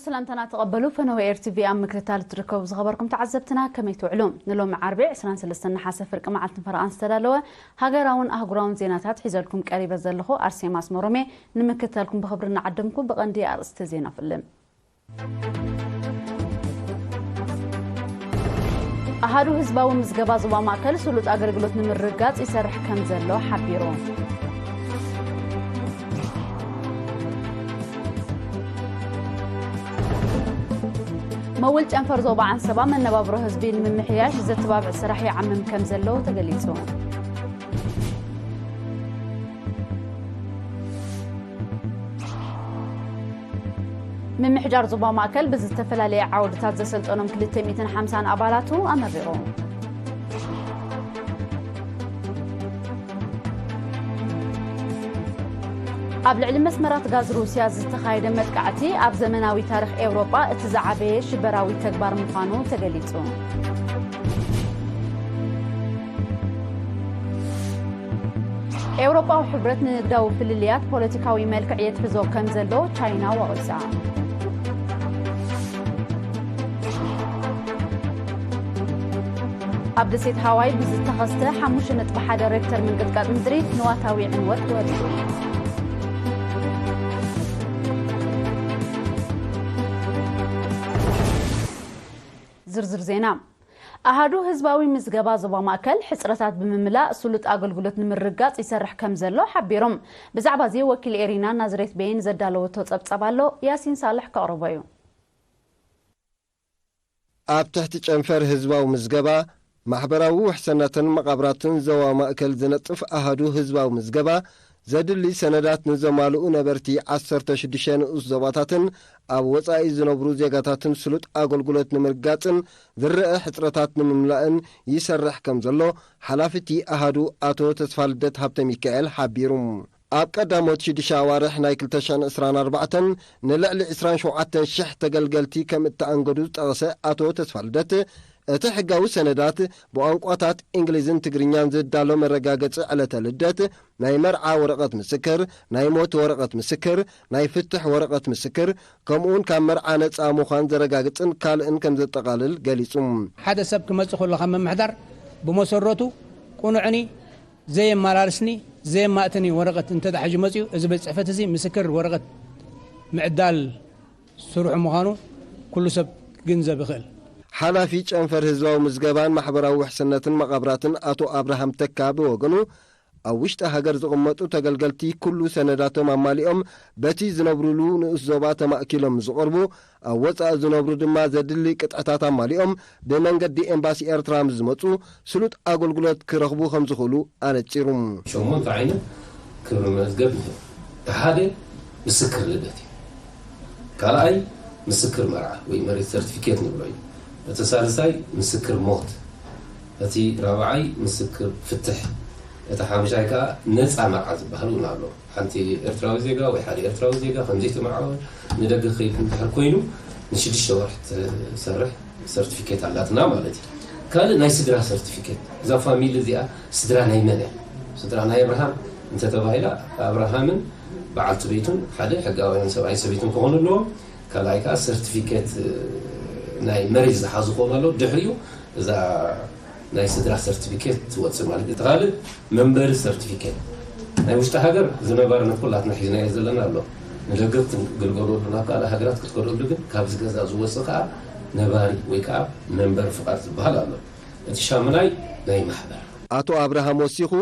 ሰላምታና ተቐበሉ። ፈነወ ኤር ቲ ቪ ኣብ ምክትታል እትርከቡ ዝኸበርኩም ተዓዘብትና ከመይ ትውዕሉ? ንሎሚ ዓርቢ ዕስራን ሰለስተን ነሓሰ ፍርቂ መዓልትን ፈረቓን ዝተዳለወ ሃገራውን ኣህጉራውን ዜናታት ሒዘልኩም ቀሪበ ዘለኹ ኣርሴማ ኣስመሮሜ። ንምክትታልኩም ብኽብሪ እናዓደምኩ ብቐንዲ ኣርእስቲ ዜና ፍልም። ኣሃዱ ህዝባዊ ምዝገባ ዞባ ማእከል ስሉጥ ኣገልግሎት ንምርግጋጽ ይሰርሕ ከም ዘሎ ሓቢሩ። መውል ጨንፈር ዞባ ዓንሰባ መነባብሮ ህዝቢ ንምምሕያሽ ዘተባብዕ ስራሕ ይዓምም ከም ዘሎ ተገሊጹ። ምምሕዳር ዞባ ማእከል ብዝተፈላለየ ዓውድታት ዘሰልጠኖም ክልተ ሚእትን ሓምሳን ኣባላቱ ኣመሪቑ። ኣብ ልዕሊ መስመራት ጋዝ ሩስያ ዝተኻየደ መጥቃዕቲ ኣብ ዘመናዊ ታሪኽ ኤውሮጳ እቲ ዝዓበየ ሽበራዊ ተግባር ምዃኑ ተገሊጹ። ኤውሮጳዊ ሕብረት ንንግዳዊ ፍልልያት ፖለቲካዊ መልክዕ የትሕዞ ከም ዘሎ ቻይና ወቒሳ። ኣብ ደሴት ሃዋይ ብዝተኸስተ ሓሙሽተ ነጥቢ ሓደ ሬክተር ምንቅጥቃጥ ምድሪ ንዋታዊ ዕንወት ወሪዱ። ዝርዝር ዜና። ኣሃዱ ህዝባዊ ምዝገባ ዞባ ማእከል ሕጽረታት ብምምላእ ስሉጥ ኣገልግሎት ንምርጋጽ ይሰርሕ ከም ዘሎ ሓቢሮም። ብዛዕባ እዚ ወኪል ኤሪና ናዝሬት ቤይን ዘዳለወቶ ጸብጻብ ኣሎ፣ ያሲን ሳልሕ ከቕርቦ እዩ። ኣብ ትሕቲ ጨንፈር ህዝባዊ ምዝገባ፣ ማሕበራዊ ውሕሰነትን መቓብራትን ዞባ ማእከል ዝነጥፍ ኣሃዱ ህዝባዊ ምዝገባ፣ ዘድሊ ሰነዳት ንዘማልኡ ነበርቲ ዓሰርተ ሽዱሽተ ንኡስ ዞባታትን ኣብ ወጻኢ ዝነብሩ ዜጋታትን ስሉጥ ኣገልግሎት ንምርጋጽን ዝረአ ሕጽረታት ንምምላእን ይሰርሕ ከም ዘሎ ሓላፊ እቲ ኣሃዱ ኣቶ ተስፋልደት ሃብተሚካኤል ሓቢሩ። ኣብ ቀዳሞት ሽዱሽተ ኣዋርሕ ናይ ክልተ ሽሕን ዕስራን ኣርባዕተን ንልዕሊ ዕስራን ሸውዓተን ሽሕ ተገልገልቲ ከም እተኣንገዱ ዝጠቐሰ ኣቶ ተስፋልደት፣ እቲ ሕጋዊ ሰነዳት ብቋንቋታት እንግሊዝን ትግርኛን ዝዳሎ መረጋገጺ ዕለተ ልደት፣ ናይ መርዓ ወረቐት ምስክር፣ ናይ ሞት ወረቐት ምስክር፣ ናይ ፍትሕ ወረቐት ምስክር፣ ከምኡውን ካብ መርዓ ነጻ ምዃን ዘረጋግጽን ካልእን ከም ዘጠቓልል ገሊጹ። ሓደ ሰብ ክመጽእ ከሎ ካብ ምምሕዳር ብመሰረቱ ቅኑዕኒ ዘየመላልስኒ ዘየማእትኒ ወረቐት እንተ ሒዙ መጺኡ፣ እዚ ቤት ጽሕፈት እዚ ምስክር ወረቐት ምዕዳል ስርሑ ምዃኑ ኩሉ ሰብ ክግንዘብ ይኽእል። ሓላፊ ጨንፈር ህዝባዊ ምዝገባን ማሕበራዊ ውሕስነትን መቓብራትን ኣቶ ኣብርሃም ተካ ብወገኑ፣ ኣብ ውሽጢ ሃገር ዝቕመጡ ተገልገልቲ ኩሉ ሰነዳቶም ኣማሊኦም በቲ ዝነብሩሉ ንኡስ ዞባ ተማእኪሎም ዝቐርቡ፣ ኣብ ወጻኢ ዝነብሩ ድማ ዘድሊ ቅጥዕታት ኣማሊኦም ብመንገዲ ኤምባሲ ኤርትራ ምስ ዝመጹ ስሉጥ ኣገልግሎት ክረኽቡ ከም ዝኽእሉ ኣነጺሩ። ሸሞንተ ዓይነት ክብሪ መዝገብ እዩ። እቲ ሓደ ምስክር ልደት እዩ። ካልኣይ ምስክር መርዓ ወይ መሬት ሰርቲፊኬት ንብሎ እዩ። እቲ ሳልሳይ ምስክር ሞት፣ እቲ ራብዓይ ምስክር ፍትሕ፣ እቲ ሓምሻይ ከዓ ነፃ መርዓ ዝበሃል እውን ኣሎ። ሓንቲ ኤርትራዊ ዜጋ ወይ ሓደ ኤርትራዊ ዜጋ ከም ዘይተመርዓወ ንደገ ከይድ እንድሕር ኮይኑ ንሽዱሽተ ወርሒ ትሰርሕ ሰርቲፊኬት ኣላትና ማለት እዩ። ካልእ ናይ ስድራ ሰርቲፊኬት፣ እዛ ፋሚሊ እዚኣ ስድራ ናይ መን እያ? ስድራ ናይ ኣብርሃም እንተተባሂላ ኣብርሃምን በዓልቲ ቤቱን ሓደ ሕጋውያን ሰብኣይ ሰበይትን ክኾኑ ኣለዎም። ካልኣይ ከዓ ሰርቲፊኬት ናይ መሬት ዝሓዙ ክኾኑ ኣለዉ። ድሕሪኡ እዛ ናይ ስድራ ሰርቲፊኬት ትወፅእ ማለት እዩ። እቲ ካልእ መንበሪ ሰርቲፊኬት ናይ ውሽጢ ሃገር እዚ ነባርነት ኩላትና ሒዝናዮ ዘለና ኣሎ። ንደገ ክትግልገለሉ ናብ ካልእ ሃገራት ክትከደሉ ግን ካብዚ ገዛ ዝወፅእ ከዓ ነባሪ ወይ ከዓ መንበሪ ፍቓድ ዝበሃል ኣሎ። እቲ ሻምናይ ናይ ማሕበር። ኣቶ ኣብርሃም ወሲኹ፣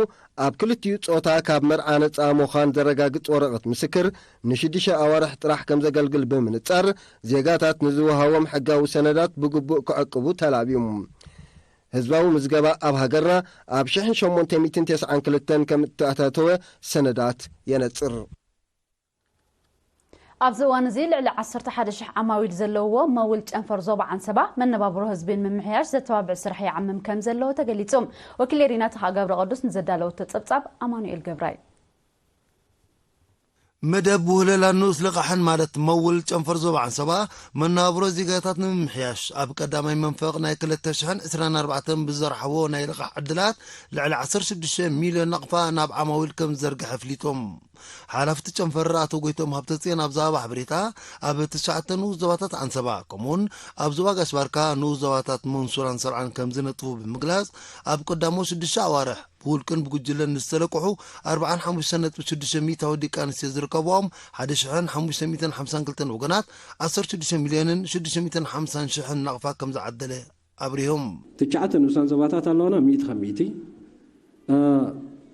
ኣብ ክልቲኡ ጾታ ካብ መርዓ ነጻ ምዃን ዘረጋግጽ ወረቐት ምስክር ንሽዱሽተ ኣዋርሕ ጥራሕ ከም ዘገልግል ብምንጻር፣ ዜጋታት ንዝወሃቦም ሕጋዊ ሰነዳት ብግቡእ ክዕቅቡ ተላብዩ። ህዝባዊ ምዝገባ ኣብ ሃገርና ኣብ ሽሕን ሸሞንተ ሚእትን ተስዓን ክልተን ከም እተኣታተወ ሰነዳት የነጽር። ኣብዚ እዋን እዚ ልዕሊ ዓሰርተ ሓደ ሽሕ ዓማዊል ዘለውዎ መውል ጨንፈር ዞባ ዓንሰባ መነባብሮ ህዝቢ ንምምሕያሽ ዘተባብዕ ስራሕ ይዓምም ከም ዘሎ ተገሊጹ። ወኪል ኤሪና ተኻ ገብረ ቅዱስ ንዘዳለወቶ ጸብጻብ ኣማኑኤል ገብራይ። መደብ ውህለላን ንኡስ ልቓሕን ማለት መውል ጨንፈር ዞባ ዓንሰባ መነባብሮ ዜጋታት ንምምሕያሽ ኣብ ቀዳማይ መንፈቕ ናይ ክልተ ሽሕን ዕስራን ኣርባዕተን ብዘርሓዎ ናይ ልቓሕ ዕድላት ልዕሊ ዓሰርተ ሽዱሽተ ሚልዮን ናቕፋ ናብ ዓማዊል ከም ዝዘርግሐ ኣፍሊጦም። ሓላፍቲ ጨንፈር ኣቶ ጎይቶም ሃብተፅዮን ኣብ ዝሃባ ሓበሬታ፣ ኣብ ትሽዓተ ንኡስ ዞባታት ዓንሰባ ከምኡውን ኣብ ዞባ ጋሽ ባርካ ንኡስ ዞባታት መንሱራን ሰርዓን ከም ዝነጥፉ ብምግላፅ፣ ኣብ ቀዳሞት ሽዱሽተ ኣዋርሕ ብውልቅን ብጉጅለን ዝተለቅሑ ኣርባዓን ሓሙሽተ ነጥቢ ሽዱሽተ ሚእታዊ ደቂ ኣንስትዮ ዝርከብኦም ሓደ ሽሕን ሓሙሽተ ሚእትን ሓምሳን ክልተን ወገናት ዓሰርተ ሽዱሽተ ሚልዮንን ሽዱሽተ ሚእትን ሓምሳን ሽሕን ናቕፋ ከም ዝዓደለ ኣብሪሆም። ትሽዓተ ንኡሳን ዞባታት ኣለዋና፣ ሚእቲ ካብ ሚእቲ። እ፣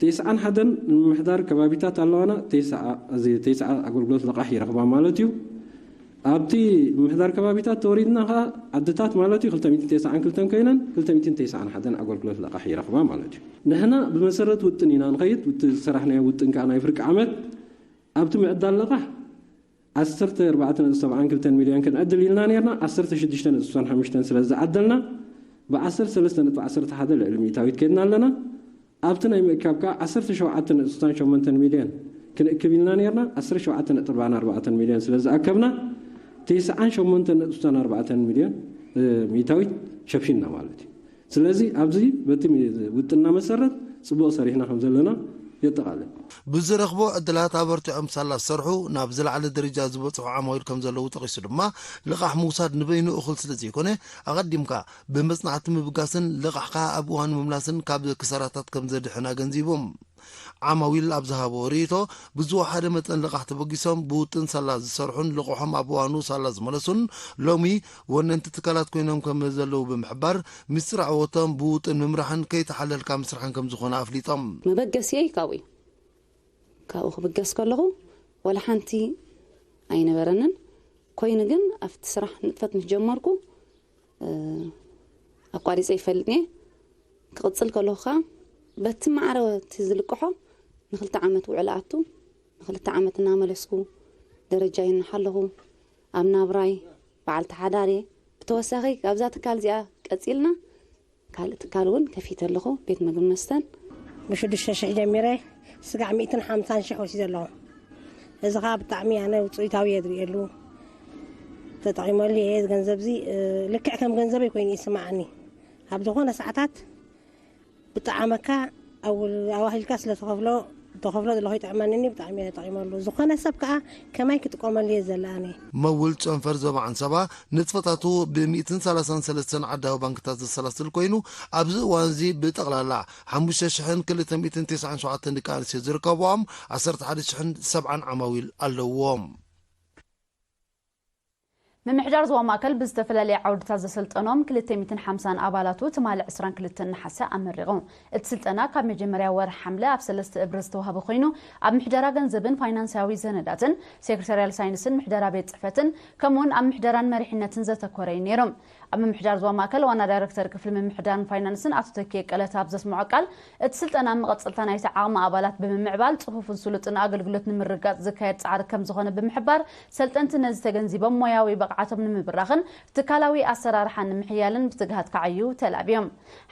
ተስዓን ሓደን ምምሕዳር ከባቢታት ኣለዋና፣ ተስዓ፣ እዚ ተስዓ ኣገልግሎት ልቓሕ ይረኽባ ማለት እዩ። ኣብቲ ምምሕዳር ከባቢታት ተወሪድና ኸዓ ዓድታት ማለት እዩ ክልተ ሚእትን ተስዓን ክልተን ኮይነን ክልተ ሚእትን ተስዓን ሓደን ኣገልግሎት ልቓሕ ይረኽባ ማለት እዩ። ንሕና ብመሰረት ውጥን ኢና ንኸይድ። ውጥ-፣ ዝሰራሕናዮ ውጥን ከዓ ናይ ፍርቂ ዓመት ኣብቲ ምዕዳል ልቓሕ ዓሰርተ ኣርባዕተ ነጥቢ ሰብዓን ክልተን ሚልዮን ክንዕድል ኢልና ነርና። ዓሰርተ ሽዱሽተ ነጥቢ ስሳን ሓሙሽተን ስለ ዝዓደልና፣ ብ ዓሰርተ ሰለስተ ነጥቢ ዓሰርተ ሓደ ልዕሊ ሚእታዊት ከድና ኣለና። ኣብቲ ናይ ምእካብ ከኣ ዓሰርተ ሸውዓተ ነጥቢ ስሳን ሸሞንተን ሚልዮን ክንእክብ ኢልና ነርና። ዓሰርተ ሸውዓተ ነጥቢ ኣርባዕተ ሚልዮን ስለ ዝኣከብና፣ ተስዓን ሸሞንተን ነጥቢ ስሳን ኣርባዕተን ሚልዮን፣ እ፣ ሚእታዊት ሸፊንና ማለት እዩ። ስለዚ ኣብዚ በቲ ውጥና መሰረት ጽቡቕ ሰሪሕና ከም ዘለና የጠቓልል። ብዝረኽቦ ዕድላት ኣበርቲዖም ሳላ ዝሰርሑ ናብ ዝለዓለ ደረጃ ዝበጽሑ ዓማዊል ከም ዘለዉ ጠቒሱ ድማ፣ ልቓሕ ምውሳድ ንበይኑ እኹል ስለ ዘይኮነ፣ ኣቐዲምካ ብመጽናዕቲ ምብጋስን ልቓሕካ ኣብ እዋኑ ምምላስን ካብ ክሳራታት ከም ዘድሕን ኣገንዚቦም። ዓማዊል ኣብ ዝሃቦ ርእይቶ፣ ብዝወሓደ መጠን ልቓሕ ተበጊሶም ብውጥን ሳላ ዝሰርሑን ልቕሖም ኣብ እዋኑ ሳላ ዝመለሱን ሎሚ ወነንቲ ትካላት ኮይኖም ከም ዘለዉ ብምሕባር፣ ምስጢር ዓወቶም ብውጥን ምምራሕን ከይተሓለልካ ምስራሕን ከም ዝኾነ ኣፍሊጦም። መበገሲየይ ካብኡ እዩ። ካብኡ ክብገስ ከለኹ ዋላ ሓንቲ ኣይነበረንን። ኮይኑ ግን ኣብቲ ስራሕ ንጥፈት ምስ ጀመርኩ፣ እ፣ ኣቋሪጸ ይፈልጥን እየ። ክቕጽል ከለኹ ከኣ በቲ ማዕረ እቲ ዝልቅሖ ንክልተ ዓመት ውዕል ኣቱ፣ ንክልተ ዓመት እናመለስኩ ደረጃይ እናሓለኹ ኣብ ናብራይ በዓልቲ ሓዳር እየ። ብተወሳኺ ካብዛ ትካል እዚኣ ቀጺልና ካልእ ትካል እውን ከፊተ ኣለኹ፣ ቤት ምግቢ መስተን። ብሽዱሽተ ሽሕ ጀሚረ ስጋዕ ሚእትን ሓምሳን ሽሕ ወሲደ ኣለኹ። እዚ ኸዓ ብጣዕሚ ኣነ ውፅኢታዊ እየ ዝርእየሉ፣ ተጠቒመሉ እየ። እዚ ገንዘብ እዚ፣ እ፣ ልክዕ ከም ገንዘበይ ኮይኑ ይስማዓኒ። ኣብ ዝኾነ ሰዓታት ብጣዓመካ፣ ኣው-፣ ኣዋሂልካ ስለ ተኸፍሎ፣ ተኸፍሎ ዘለኹ ይጥዕመኒ፣ ብጣዕሚ እየ ተጠቒመሉ። ዝኾነ ሰብ ከኣ ከማይ ክጥቀመሉ እየ ዘለኣኒ። መውል ጨንፈር ዞባ ዓንሰባ ንጥፈታቱ ብ ሚእትን ሰላሳን ሰለስተን ዓዳዊ ባንክታት ዘሰላስል ኮይኑ፣ ኣብዚ እዋን እዚ ብጠቕላላ ሓሙሽተ ሽሕን ክልተ ሚእትን ተስዓን ሸውዓተን ደቂ ኣንስትዮ ዝርከብኦም ዓሰርተ ሓደ ሽሕን ሰብዓን ዓማዊል ኣለዎም። ምምሕዳር ዞባ ማእከል ብዝተፈላለየ ዓውድታት ዘሰልጠኖም ክልተ ሚእትን ሓምሳን ኣባላቱ ትማሊ ዕስራን ክልተን ነሓሰ ኣመሪቑ። እቲ ስልጠና ካብ መጀመርያ ወርሒ ሓምለ ኣብ ሰለስተ እብረ ዝተዋህበ ኮይኑ፣ ኣብ ምሕደራ ገንዘብን ፋይናንሳዊ ሰነዳትን፣ ሴክሬታርያል ሳይንስን ምሕደራ ቤት ጽሕፈትን፣ ከምኡውን ኣብ ምሕደራን መሪሕነትን ዘተኮረ እዩ ነይሩ። ኣብ ምምሕዳር ዞባ ማእከል ዋና ዳይረክተር ክፍሊ ምምሕዳርን ፋይናንስን ኣቶ ተኪኤ ቀለታ ኣብ ዘስምዖ ቃል፣ እቲ ስልጠና መቐጸልታ ናይቲ ዓቕሚ ኣባላት ብምምዕባል፣ ጽፉፍን ስሉጥን ኣገልግሎት ንምርግጋጽ ዝካየድ ጻዕሪ ከም ዝኾነ ብምሕባር፣ ሰልጠንቲ ነዚ ተገንዚቦም ሞያዊ ብቕዓቶም ንምብራኽን ትካላዊ ኣሰራርሓ ንምሕያልን ብትግሃት ክዓዩ ተላብዮም።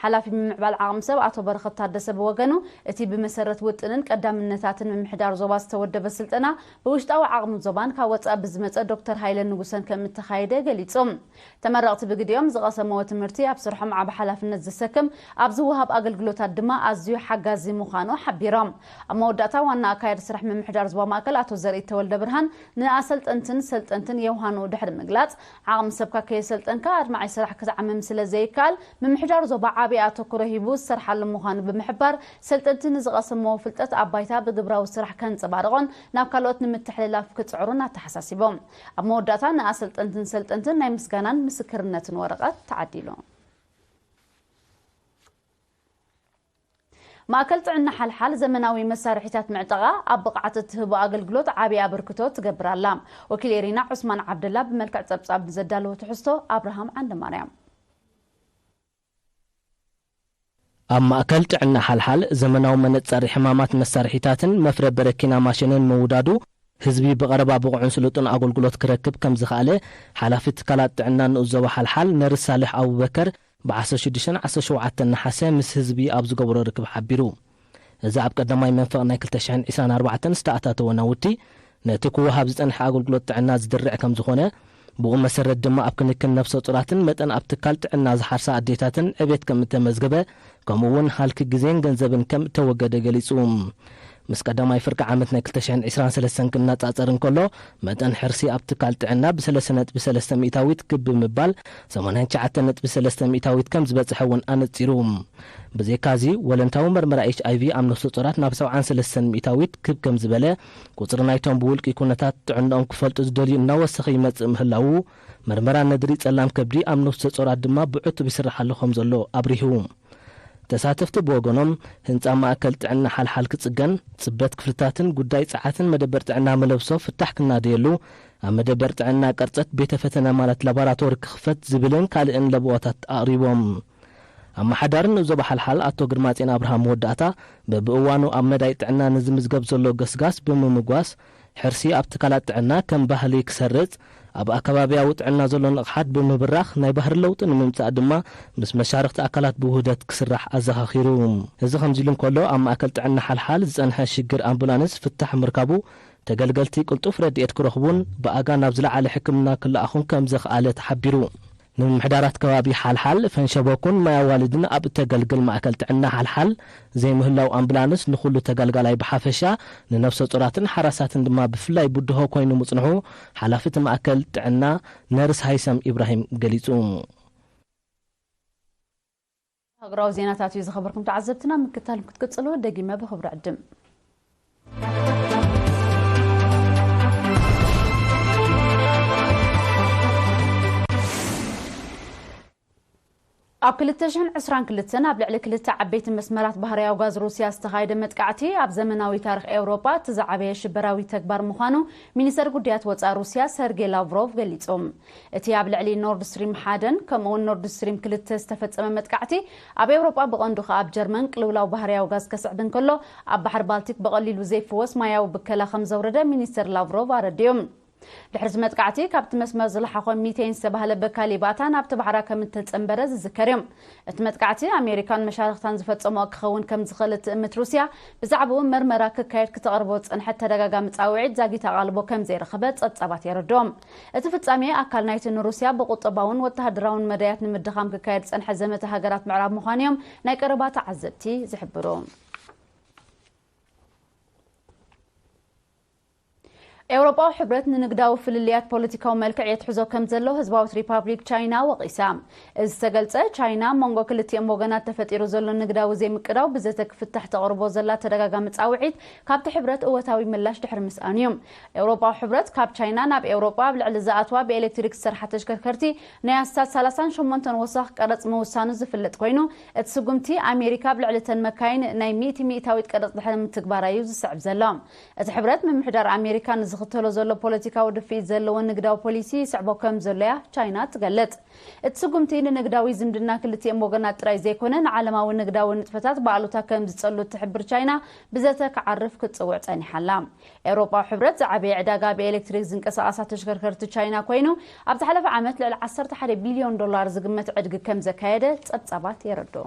ሓላፊ ምምዕባል ዓቕሚ ሰብ ኣቶ በረኸት ታደሰ ብወገኑ፣ እቲ ብመሰረት ውጥንን ቀዳምነታትን ምምሕዳር ዞባ ዝተወደበ ስልጠና፣ ብውሽጣዊ ዓቕሚ ዞባን ካብ ወጻኢ ብዝመጸ ዶክተር ሃይለ ንጉሰን ከም እተኻየደ ገሊጹ። ተመረቕቲ ብግዲኦም ዝቐሰምዎ ትምህርቲ ኣብ ስርሖም ዓቢ ሓላፍነት ዘሰክም፣ ኣብ ዝወሃብ ኣገልግሎታት ድማ ኣዝዩ ሓጋዚ ምዃኑ ሓቢሮም። ኣብ መወዳእታ ዋና ኣካያዲ ስራሕ ምምሕዳር ዞባ ማእከል ኣቶ ዘርኢ ተወልደ ብርሃን ንኣሰልጠንትን ሰልጠንትን የውሃኑ ድሕሪ ምግላጽ፣ ዓቕሚ ሰብካ ከየሰልጠንካ ኣድማዒ ስራሕ ክትዓምም ስለ ዘይከኣል፣ ምምሕዳር ዞባ ዓቢ ኣተኩሮ ሂቡ ዝሰርሓሉ ምዃኑ ብምሕባር፣ ሰልጠንቲ ንዝቐሰምዎ ፍልጠት ኣብ ባይታ ብግብራዊ ስራሕ ከንጸባርቖን ናብ ካልኦት ንምትሕልላፍ ክጽዕሩን ኣተሓሳሲቦም። ኣብ መወዳእታ ንኣሰልጠንትን ሰልጠንትን ናይ ምስጋናን ምስክርነትን ወረቐት ተዓዲሉ። ማእከል ጥዕና ሓልሓል ዘመናዊ መሳርሒታት ምዕጠቓ ኣብ ብቕዓት እትህቦ ኣገልግሎት ዓቢ ኣበርክቶ ትገብር ኣላ። ወኪል ኤሪና ዑስማን ዓብደላ ብመልክዕ ጸብጻብ ንዘዳለዎ ትሕዝቶ ኣብርሃም ዓንደማርያም። ኣብ ማእከል ጥዕና ሓልሓል ዘመናዊ መነጸሪ ሕማማት መሳርሒታትን መፍረ በረኪና ማሽንን ምውዳዱ፣ ህዝቢ ብቐረባ ብቑዕን ስሉጥን ኣገልግሎት ክረክብ ከም ዝኸኣለ፣ ሓላፊ ትካላት ጥዕና ንኡስ ዞባ ሓልሓል ነርስ ሳልሕ ኣቡበከር ብ ዓሰርተ ሽዱሽተን ዓሰርተ ሸውዓተን ነሓሰ ምስ ህዝቢ ኣብ ዝገበሮ ርክብ ሓቢሩ። እዚ ኣብ ቀዳማይ መንፈቕ ናይ ክልተ ሽሕን ዕስራን ኣርባዕተን ዝተኣታተወ ናውቲ፣ ነቲ ክወሃብ ዝጸንሐ ኣገልግሎት ጥዕና ዝድርዕ ከም ዝኾነ፣ ብኡ መሰረት ድማ ኣብ ክንክን ነፍሰ ጡራትን መጠን ኣብ ትካል ጥዕና ዝሓርሳ ኣዴታትን ዕቤት ከም እተመዝገበ፣ ከምኡ እውን ሃልኪ ግዜን ገንዘብን ከም እተወገደ ገሊጹ። ምስ ቀዳማይ ፍርቂ ዓመት ናይ ክልተ ሽሕን ዕስራን ሰለስተን ክነጻጸር እንከሎ፣ መጠን ሕርሲ ኣብ ትካል ጥዕና ብ ሰለስተ ነጥቢ ሰለስተ ሚእታዊት ክብ ብምባል ሰማንያን ትሽዓተን ነጥቢ ሰለስተ ሚእታዊት ከም ዝበጽሐ እውን ኣነጺሩ። ብዘይካዚ፣ ወለንታዊ መርመራ ኤች ኣይ ቪ ኣብ ነፍሰ ጾራት ናብ ሰብዓን ሰለስተን ሚእታዊት ክብ ከም ዝበለ፣ ቁጽሪ ናይቶም ብውልቂ ኩነታት ጥዕናኦም ክፈልጡ ዝደልዩ እናወሰኸ ይመጽእ ምህላዉ፣ መርመራ ነድሪ ጸላም ከብዲ ኣብ ነፍሰ ጾራት ድማ ብዕቱብ ይስራሕ ኣሎ ከም ዘሎ ኣብሪሁ። ተሳተፍቲ ብወገኖም፣ ህንጻ ማእከል ጥዕና ሓልሓል ክጽገን፣ ጽበት ክፍልታትን ጉዳይ ጸዓትን መደበር ጥዕና መለብሶ ፍታሕ ክናደየሉ፣ ኣብ መደበር ጥዕና ቀርጸት ቤተ ፈተነ ማለት ላቦራቶሪ ክኽፈት ዝብልን ካልእን ለበዋታት ኣቕሪቦም። ኣመሓዳሪ ንኡስ ዞባ ሓልሓል ኣቶ ግርማጼን ኣብርሃ መወዳእታ፣ በብእዋኑ ኣብ መዳይ ጥዕና ንዝምዝገብ ዘሎ ገስጋስ ብምምጓስ፣ ሕርሲ ኣብ ትካላት ጥዕና ከም ባህሊ ክሰርጽ፣ ኣብ ኣከባብያዊ ጥዕና ዘሎ ንቕሓት ብምብራኽ ናይ ባህሪ ለውጢ ንምምጻእ ድማ ምስ መሻርኽቲ ኣካላት ብውህደት ክስራሕ ኣዘኻኺሩ። እዚ ከምዚ ኢሉ እንከሎ፣ ኣብ ማእከል ጥዕና ሓልሓል ዝጸንሐ ሽግር ኣምቡላንስ ፍታሕ ምርካቡ፣ ተገልገልቲ ቅልጡፍ ረድኤት ክረኽቡን ብኣጋ ናብ ዝለዓለ ሕክምና ክለኣኹን ከም ዘኽኣለ ተሓቢሩ። ንምምሕዳራት ከባቢ ሓልሓል፣ ፈንሸቦኩን ማይ ኣዋልድን ኣብ እተገልግል ማእከል ጥዕና ሓልሓል ዘይምህላው ኣምቡላንስ ንኹሉ ተገልጋላይ ብሓፈሻ፣ ንነፍሰ ጡራትን ሓራሳትን ድማ ብፍላይ ብድሆ ኮይኑ ምጽንሑ ሓላፊ እቲ ማእከል ጥዕና ነርስ ሃይሰም ኢብራሂም ገሊጹ። ሃገራዊ ዜናታት እዩ ዝኸበርኩም ተዓዘብትና፣ ምክታል ክትቅጽሉ ደጊመ ብኽብሪ ዕድም። ኣብ ክልተ ሽሕን ዕስራን ክልተን ኣብ ልዕሊ ክልተ ዓበይቲ መስመራት ባህርያዊ ጋዝ ሩስያ ዝተኻየደ መጥቃዕቲ ኣብ ዘመናዊ ታሪኽ ኤውሮጳ እቲ ዝዓበየ ሽበራዊ ተግባር ምዃኑ ሚኒስተር ጉዳያት ወጻኢ ሩስያ ሰርጌ ላቭሮቭ ገሊጹ። እቲ ኣብ ልዕሊ ኖርድ ስትሪም ሓደን ከምኡውን ኖርድ ስትሪም ክልተ ዝተፈጸመ መጥቃዕቲ ኣብ ኤውሮጳ ብቐንዱ ከኣ ኣብ ጀርመን ቅልውላው ባህርያዊ ጋዝ ከስዕብ እንከሎ ኣብ ባሕሪ ባልቲክ ብቐሊሉ ዘይፍወስ ማያዊ ብከላ ከም ዘውረደ ሚኒስተር ላቭሮቭ ኣረዲኡ። ድሕሪ እዚ መጥቃዕቲ፣ ካብቲ መስመር ዝለሓኾ ሚቴን ዝተባህለ በካሊ ባእታ ናብቲ ባሕራ ከም እተጸንበረ ዝዝከር እዩ። እቲ መጥቃዕቲ ኣሜሪካን መሻርኽታን ዝፈጸምኦ ክኸውን ከም ዝኽእል እትእምት ሩስያ፣ ብዛዕባኡ መርመራ ክካየድ ክተቕርቦ ዝጸንሐት ተደጋጋሚ ጻውዒት ዛጊት ኣቓልቦ ከም ዘይረኸበ ጸብጻባት የረድኦም። እቲ ፍጻሜ ኣካል ናይቲ ንሩስያ ብቁጠባውን ወተሃደራውን መዳያት ንምድኻም ክካየድ ዝጸንሐ ዘመተ ሃገራት ምዕራብ ምዃኑ እዮም ናይ ቀረባ ተዓዘብቲ ዝሕብሩ። ኤውሮጳዊ ሕብረት ንንግዳዊ ፍልልያት ፖለቲካዊ መልክዕ የትሕዞ ከም ዘሎ ህዝባዊት ሪፓብሊክ ቻይና ወቒሳ። እዚ ዝተገልጸ፣ ቻይና መንጎ ክልቲኦም ወገናት ተፈጢሩ ዘሎ ንግዳዊ ዘይምቅዳው ብዘተ ክፍታሕ ተቕርቦ ዘላ ተደጋጋሚ ጻውዒት ካብቲ ሕብረት እወታዊ ምላሽ ድሕሪ ምስኣኑ እዩ። ኤውሮጳዊ ሕብረት ካብ ቻይና ናብ ኤውሮጳ ኣብ ልዕሊ ዝኣትዋ ብኤሌክትሪክ ዝሰርሓ ተሽከርከርቲ ናይ ኣስታት ሰላሳን ሸሞንተን ወሰኽ ቀረጽ ምውሳኑ ዝፍለጥ ኮይኑ፣ እቲ ስጉምቲ ኣሜሪካ ኣብ ልዕሊ እተን መካይን ናይ ሚእቲ ሚእታዊት ቀረጽ ድሕሪ ምትግባራ እዩ ዝስዕብ ዘሎ። እቲ ሕብረት ምምሕዳር ኣሜሪካ ንዝኽተሎ ዘሎ ፖለቲካዊ ድፍኢት ዘለዎ ንግዳዊ ፖሊሲ ይስዕቦ ከም ዘሎ እያ ቻይና ትገልጽ። እቲ ስጉምቲ ንንግዳዊ ዝምድና ክልቲኦም ወገናት ጥራይ ዘይኮነ፣ ንዓለማዊ ንግዳዊ ንጥፈታት ብኣሉታ ከም ዝጸሉ እትሕብር ቻይና ብዘተ ክዓርፍ ክትጽውዕ ጸኒሓ ኣላ። ኤውሮጳዊ ሕብረት ዝዓበየ ዕዳጋ ብኤሌክትሪክ ዝንቀሳቐሳ ተሽከርከርቲ ቻይና ኮይኑ፣ ኣብ ዝሓለፈ ዓመት ልዕሊ ዓሰርተ ሓደ ቢልዮን ዶላር ዝግመት ዕድጊ ከም ዘካየደ ጸብጻባት የረድኡ።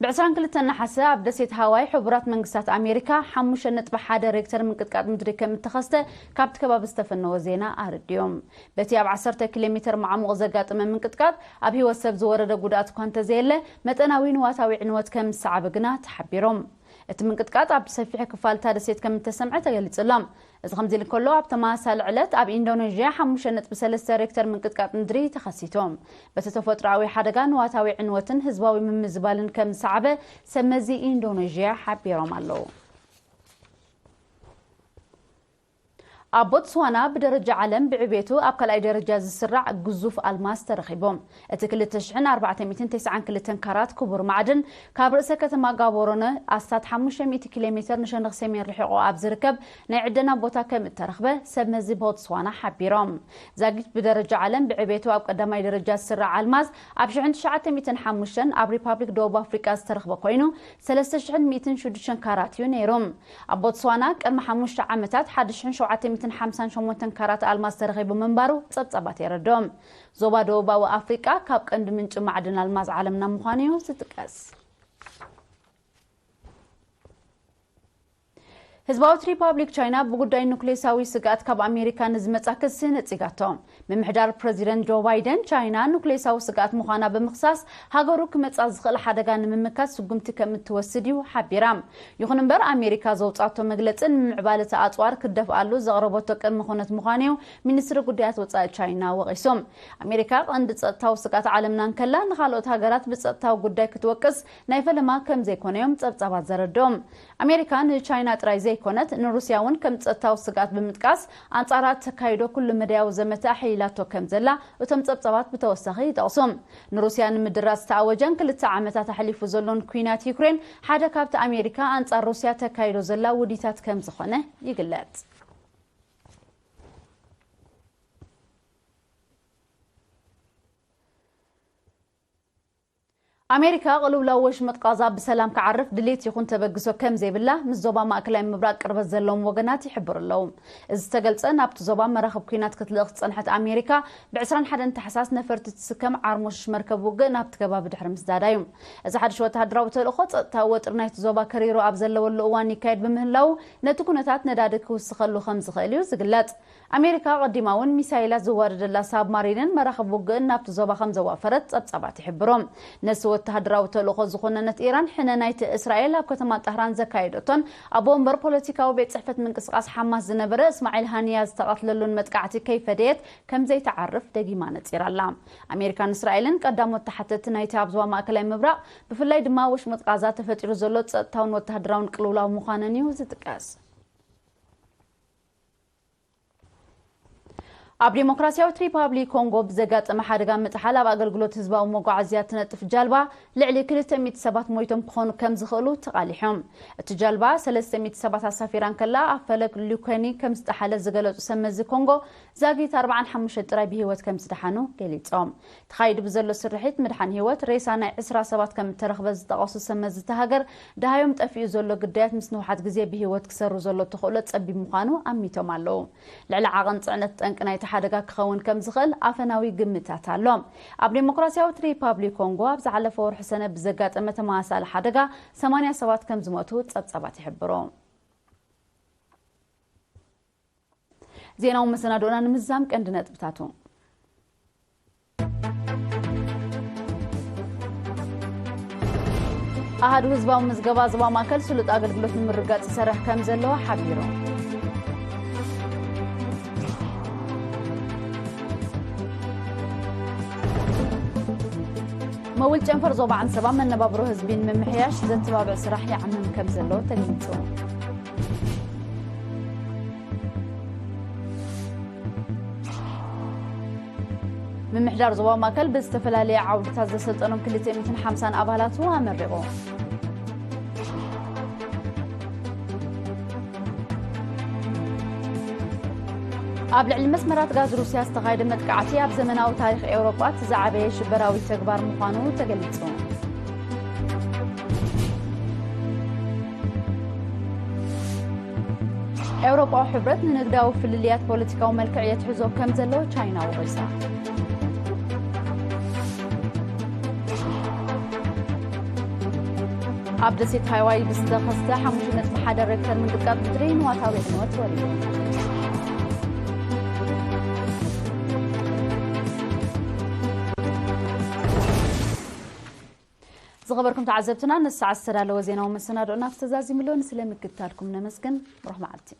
ብ ዕስራን ክልተን ነሓሰ ኣብ ደሴት ሃዋይ ሕቡራት መንግስታት ኣሜሪካ ሓሙሽተ ነጥቢ ሓደ ሬክተር ምንቅጥቃጥ ምድሪ ከም እተኸስተ ካብቲ ከባቢ ዝተፈነወ ዜና ኣረዲኦም። በቲ ኣብ ዓሰርተ ኪሎ ሜተር ማዕሙቕ ዘጋጠመ ምንቅጥቃጥ ኣብ ህይወት ሰብ ዝወረደ ጉድኣት እኳ እንተዘየለ፣ መጠናዊ ንዋታዊ ዕንወት ከም ዝሰዓበ ግና ተሓቢሮም። እቲ ምንቅጥቃጥ ኣብ ሰፊሕ ክፋል እታ ደሴት ከም እተሰምዐ ተገሊጹ ኣሎ። እዚ ከምዚ ኢሉ እንከሎ፣ ኣብ ተመሳሳሊ ዕለት ኣብ ኢንዶኔዥያ ሓሙሽተ ነጥቢ ሰለስተ ሬክተር ምንቅጥቃጥ ምድሪ ተኸሲቱ። በቲ ተፈጥሮኣዊ ሓደጋ ንዋታዊ ዕንወትን ህዝባዊ ምምዝባልን ከም ዝሰዓበ ሰብ መዚ ኢንዶኔዥያ ሓቢሮም ኣለዉ። ኣብ ቦትስዋና ብደረጃ ዓለም ብዕቤቱ ኣብ ካልኣይ ደረጃ ዝስራዕ ግዙፍ ኣልማዝ ተረኺቡ። እቲ ክልተ ሽሕን ኣርባዕተ ሚእትን ተስዓን ክልተን ካራት ክቡር ማዕድን፣ ካብ ርእሰ ከተማ ጋቦሮነ ኣስታት ሓሙሽተ ሚእቲ ኪሎ ሜተር ንሸነኽ ሰሜን ርሒቑ ኣብ ዝርከብ ናይ ዕደና ቦታ ከም እተረኽበ ሰብ መዚ ቦትስዋና ሓቢሮም። ዛጊት ብደረጃ ዓለም ብዕቤቱ ኣብ ቀዳማይ ደረጃ ዝስራዕ ኣልማዝ ኣብ ሽሕን ትሽዓተ ሚእትን ሓሙሽተን ኣብ ሪፓብሊክ ደቡብ ኣፍሪቃ ዝተረኽበ ኮይኑ፣ ሰለስተ ሽሕን ሚእትን ሽዱሽተን ካራት እዩ ነይሩ። ኣብ ቦትስዋና ቅድሚ ሓሙሽተ ዓመታት ሓደ ሽሕን ሸውዓተ ሚእትን ሓምሳን ሸሞንተን ካራት ኣልማዝ ተረኺቡ ምንባሩ ጸብጻባት የረድኦም። ዞባ ደቡባዊ ኣፍሪቃ ካብ ቀንዲ ምንጪ ማዕድን ኣልማዝ ዓለምና ምዃኑ እዩ ዝጥቀስ። ህዝባዊት ሪፓብሊክ ቻይና ብጉዳይ ኑክሌሳዊ ስግኣት ካብ ኣሜሪካ ንዝመጻ ክሲ ነጺጋቶ። ምምሕዳር ፕረዚደንት ጆ ባይደን፣ ቻይና ኑክሌሳዊ ስግኣት ምዃና ብምኽሳስ፣ ሃገሩ ክመጻ ዝኽእል ሓደጋ ንምምካት ስጉምቲ ከም እትወስድ እዩ ሓቢራ። ይኹን እምበር፣ ኣሜሪካ ዘውጻቶ መግለጽን ምምዕባል እቲ ኣጽዋር ክደፍኣሉ ዘቕረበቶ ቅድመ ኩነት ምዃኑ እዩ ሚኒስትሪ ጉዳያት ወጻኢ ቻይና ወቒሱ። ኣሜሪካ ቀንዲ ጸጥታዊ ስግኣት ዓለምና እንከላ፣ ንኻልኦት ሃገራት ብጸጥታዊ ጉዳይ ክትወቅስ ናይ ፈለማ ከም ዘይኮነ እዮም ጸብጻባት ዘረድኦም። ኣሜሪካ ንቻይና ጥራይ ዘይኮነት፣ ንሩስያ እውን ከም ጸጥታዊ ስግኣት ብምጥቃስ፣ ኣንጻራ እተካይዶ ኩሉ መዳያዊ ዘመተ ኣሕሊላቶ ከም ዘላ እቶም ጸብጻባት ብተወሳኺ ይጠቕሱ። ንሩስያ ንምድራት ዝተኣወጀን ክልተ ዓመታት ኣሕሊፉ ዘሎን ኲናት ዩክሬን ሓደ ካብቲ ኣሜሪካ ኣንጻር ሩስያ ተካይዶ ዘላ ውዲታት ከም ዝኾነ ይግለጽ። ኣሜሪካ ቅልውላው ወሽመጥ ቃዛ ብሰላም ክዓርፍ ድሌት ይኹን ተበግሶ ከም ዘይብላ ምስ ዞባ ማእከላይ ምብራቕ ቅርበት ዘለዎም ወገናት ይሕብሩ ኣለዉ። እዚ ዝተገልጸ፣ ናብቲ ዞባ መራኽብ ኲናት ክትልእኽ ዝጸንሐት ኣሜሪካ፣ ብ ዕስራን ሓደን ታሕሳስ ነፈርቲ ትስከም ዓርሞሽሽ መርከብ ውግእ ናብቲ ከባቢ ድሕሪ ምስዳዳ እዩ። እዚ ሓድሽ ወተሃደራዊ ተልእኾ፣ ጸጥታዊ ወጥሪ ናይቲ ዞባ ከሪሩ ኣብ ዘለወሉ እዋን ይካየድ ብምህላዉ፣ ነቲ ኩነታት ነዳዲ ክውስኸሉ ከም ዝኽእል እዩ ዝግለጽ። ኣሜሪካ ቀዲማ እውን ሚሳይላት ዝዋደደላ ሳብማሪንን መራኽብ ውግእን ናብቲ ዞባ ከም ዘዋፈረት ጸብጻባት ይሕብሩ። ነዚ ወተሃደራዊ ተልእኾ ዝኾነነት ኢራን፣ ሕነ ናይቲ እስራኤል ኣብ ከተማ ጠህራን ዘካየደቶን ኣቦ ወንበር ፖለቲካዊ ቤት ጽሕፈት ምንቅስቓስ ሓማስ ዝነበረ እስማዒል ሃኒያ ዝተቐትለሉን መጥቃዕቲ ከይፈደየት ከም ዘይትዓርፍ ደጊማ ነጺራ ኣላ። ኣሜሪካን እስራኤልን ቀዳሞት ተሓተቲ ናይቲ ኣብ ዞባ ማእከላይ ምብራቕ፣ ብፍላይ ድማ ወሽመጥ ቃዛ ተፈጢሩ ዘሎ ጸጥታውን ወተሃደራውን ቅልውላው ምዃነን እዩ ዝጥቀስ። ኣብ ዴሞክራሲያዊት ሪፓብሊክ ኮንጎ ብዘጋጠመ ሓደጋ ምጥሓል ኣብ ኣገልግሎት ህዝባዊ መጓዓዝያ ትነጥፍ ጃልባ ልዕሊ ክልተ ሚእቲ ሰባት ሞይቶም ክኾኑ ከም ዝኽእሉ ተቓሊሖም። እቲ ጃልባ ሰለስተ ሚእቲ ሰባት ኣሳፊራ እንከላ ኣብ ፈለግ ሉኮኒ ከም ዝጠሓለ ዝገለጹ ሰብ መዚ ኮንጎ ዛጊት ኣርባዓን ሓሙሽተን ጥራይ ብህይወት ከም ዝደሓኑ ገሊጾም። ተኻይዱ ብዘሎ ስርሒት ምድሓን ህይወት ሬሳ ናይ ዕስራ ሰባት ከም እተረኽበ ዝጠቐሱ ሰብ መዚ እታ ሃገር፣ ደሃዮም ጠፊኡ ዘሎ ግዳያት ምስ ንውሓት ግዜ ብህይወት ክሰሩ ዘሎ ተኽእሎ ጸቢብ ምዃኑ ኣሚቶም ኣለዉ። ልዕሊ ዓቐን ጽዕነት ጠንቂ ናይቲ ሓደጋ ክኸውን ከም ዝኽእል ኣፈናዊ ግምታት ኣሎ። ኣብ ዴሞክራሲያዊት ሪፓብሊክ ኮንጎ ኣብ ዝሓለፈ ወርሒ ሰነ ብዘጋጠመ ተመሳሳሊ ሓደጋ ሰማንያ ሰባት ከም ዝሞቱ ጸብጻባት ይሕብሩ። ዜናዊ መሰናዶና ንምዝዛም ቀንዲ ነጥብታቱ። ኣሃዱ ህዝባዊ ምዝገባ ዞባ ማእከል ስሉጥ ኣገልግሎት ንምርጋጽ ይሰርሕ ከም ዘሎ ሓቢሩ። መውል ጨንፈር ዞባ ዓንሰባ መነባብሮ ህዝቢ ንምምሕያሽ ዘተባብዕ ስራሕ ይዓምም ከም ዘሎ ተገሊጹ። ምምሕዳር ዞባ ማእከል ብዝተፈላለየ ዓውድታት ዘሰልጠኖም ክልተ ሚእትን ሓምሳን ኣባላቱ ኣመሪቑ። ኣብ ልዕሊ መስመራት ጋዝ ሩስያ ዝተኻየደ መጥቃዕቲ ኣብ ዘመናዊ ታሪኽ ኤውሮጳ እቲ ዝዓበየ ሽበራዊ ተግባር ምዃኑ ተገሊጹ። ኤውሮጳዊ ሕብረት ንንግዳዊ ፍልልያት ፖለቲካዊ መልክዕ የትሕዞ ከም ዘሎ ቻይና ወቒሳ። ኣብ ደሴት ሃዋይ ብዝተኸስተ ሓሙሽተ ነጥቢ ሓደ ሬክተር ምንቅጥቃጥ ምድሪ ንዋታዊ ዕንወት ወሪዱ። ዝኸበርኩም ተዓዘብትና፣ ንሰዓት ዝተዳለወ ዜናዊ መሰናዶና ተዛዚሙ ኣሎ። ንስለ ምክትታልኩም ነመስግን። ብሩኽ መዓልቲ።